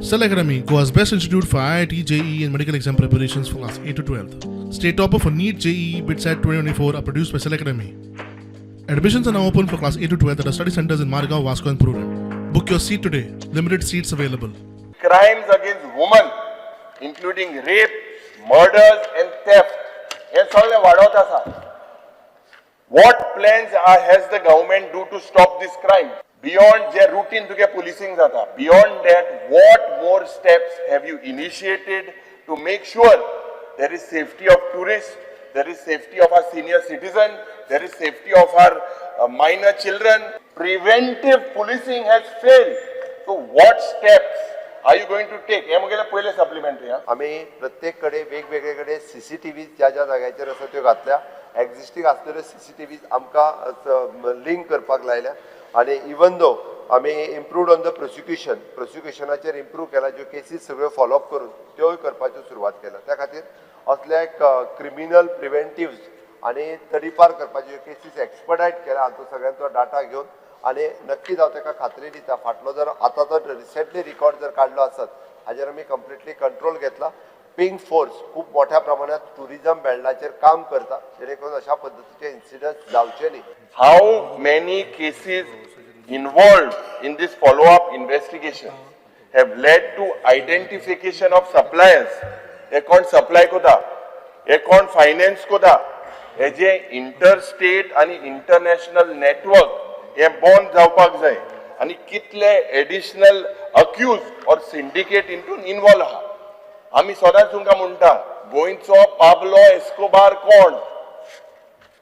Cell Academy, Goa's best institute for IIT, JEE, and medical exam preparations for class 8 to 12. State topper for NEET, JEE, BITSAT 2024 are produced by Cell Academy. Admissions are now open for class 8 to 12 at our study centers in Margao, Vasco, and Prudent. Book your seat today. Limited seats available. Crimes against women, including rape, murders and theft, हे सगळें वाडत आसा. What plans are has the government do to stop this crime beyond J routine तुगे पुलिसींग जाता? Beyond that, what more steps have you initiated to make sure there is safety of tourist, there is safety of our senior citizen, there is safety of our minor children? Preventive policing has failed. So what steps are you going to take? हे म्हगेलें पयलें supplementary. आमी प्रत्येक कडेन वेगवेगळे कडेन CCTV ज्या ज्या जाग्याचेर आसा त्यो घातल्या. एग्जिस्टींग आसलेल्यो सीसीटीव्ही आमकां लिंक करपाक लायल्या आनी इवन दो आमी इम्प्रूव्ड ऑन the prosecution, प्रोसिक्युशनाचेर इम्प्रूव केला, ज्यो केसीस सगळ्यो फॉलोअप करून त्योय करपाच्यो सुरवात केल्या. त्या खातीर असल्या एक क्रिमिनल प्रिवेंटिव्स आनी तडीपार करपाच्यो केसीस एक्सपडायट केल्या. हांचो सगळ्यांचो डाटा घेवन आनी नक्कीच हांव ताका खात्री दिता, फाटलो जर आतांचो रिसेंटली रिकॉर्ड जर काडलो आसत, हाजेर आमी कंप्लिटली कंट्रोल घेतला. पिंक फोर्स खूब मोठ्या प्रमाणात टुरिझम बेल्टाचेर काम करता, जेणे करून अशा पद्दतीचे इन्सिडंट जावचे न्ही. How many cases involved in this follow-up investigation have led to identification of suppliers? हे कोण सप्लाय कोता, हे कोण फायनान्स कोता, हे जे इंटरस्टेट आनी इंटरनॅशनल नेटवर्क हे बंद जावपाक जाय आनी कितले एडिशनल अक्यूज ऑर सिंडिकेट हितून इनवॉल्व आहा? आमी सदांच तुमकां म्हणटा, गोंयचो पाब्लो एस्कोबार कोण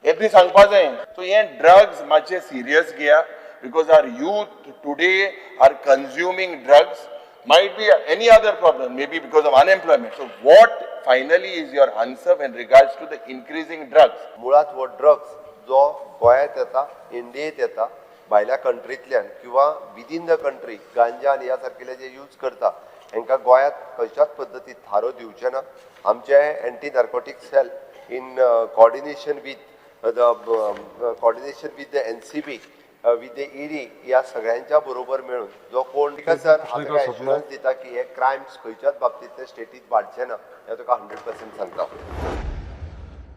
हे तुमी सांगपा जाय. सो हे ड्रग्स मातशे सिरियस घेया, because our youth today are consuming drugs, might be any other problem, maybe because of unemployment. So what finally is your answer in regards to the increasing drugs? मुळात हो drugs जो गोंयांत येता, इंडियेत येता, भायल्या कंट्रींतल्यान किंवा विदीन the country गांजा आनी ह्या सारकिले जे यूज करता, हांकां गोंयांत खंयच्याच पद्दतीन थारो दिवचे ना. आमचे anti narcotic cell in coordination with the NCB, with the ED, ह्या सगळ्यांच्या बरोबर मेळून जो कोण सर, हांव ताका एश्युरन्स दिता की हे क्रायम्स खंयच्याच बाबतींतले स्टेटीत वाडचे ना, हें तुका 100% सांगता.